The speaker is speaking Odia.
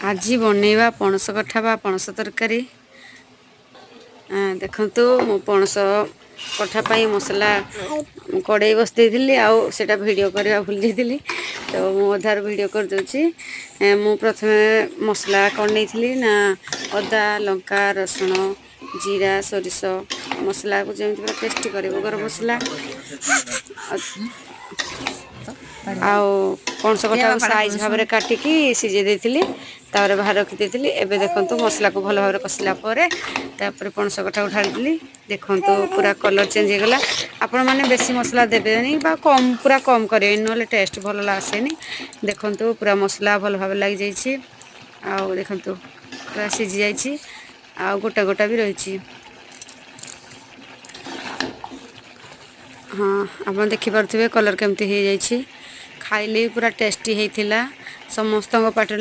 ଆଜି ବନେଇବା ପଣସ କଠା ବା ପଣସ ତରକାରୀ। ଦେଖନ୍ତୁ, ମୁଁ ପଣସ କଠା ପାଇଁ ମସଲା କଡ଼େଇ ବସେଇଥିଲି ଆଉ ସେଇଟା ଭିଡ଼ିଓ କରିବା ଭୁଲି ଯାଇଥିଲି, ତ ମୁଁ ଅଧାରୁ ଭିଡ଼ିଓ କରିଦେଉଛି। ମୁଁ ପ୍ରଥମେ ମସଲା କ'ଣ ନେଇଥିଲି ନା ଅଦା, ଲଙ୍କା, ରସୁଣ, ଜିରା, ସୋରିଷ ମସଲାକୁ ଯେମିତି ପୁରା ଟେଷ୍ଟି କରିବ, ଗରମ ମସଲା ଆଉ ପଣସ କଠାକୁ ସାଇଜ୍ ଭାବରେ କାଟିକି ସିଝେଇ ଦେଇଥିଲି। ତାପରେ ବାହାରେ ରଖିଦେଇଥିଲି। ଏବେ ଦେଖନ୍ତୁ, ମସଲାକୁ ଭଲ ଭାବରେ କଷିଲା ପରେ ତାପରେ ପଣସ କଠାକୁ ଢାଳିଦେଲି। ଦେଖନ୍ତୁ, ପୁରା କଲର୍ ଚେଞ୍ଜ ହେଇଗଲା। ଆପଣମାନେ ବେଶୀ ମସଲା ଦେବେନି ବା କମ୍, ପୁରା କମ୍ କରିବେନି, ନହେଲେ ଟେଷ୍ଟ ଭଲ ଆସେନି। ଦେଖନ୍ତୁ, ପୁରା ମସଲା ଭଲ ଭାବରେ ଲାଗିଯାଇଛି ଆଉ ଦେଖନ୍ତୁ, ପୁରା ସିଝି ଯାଇଛି ଆଉ ଗୋଟା ଗୋଟା ବି ରହିଛି। ହଁ, ଆପଣ ଦେଖିପାରୁଥିବେ କଲର୍ କେମିତି ହେଇଯାଇଛି। ଖାଇଲେ ବି ପୁରା ଟେଷ୍ଟି ହେଇଥିଲା। ସମସ୍ତଙ୍କ ପାଟିରେ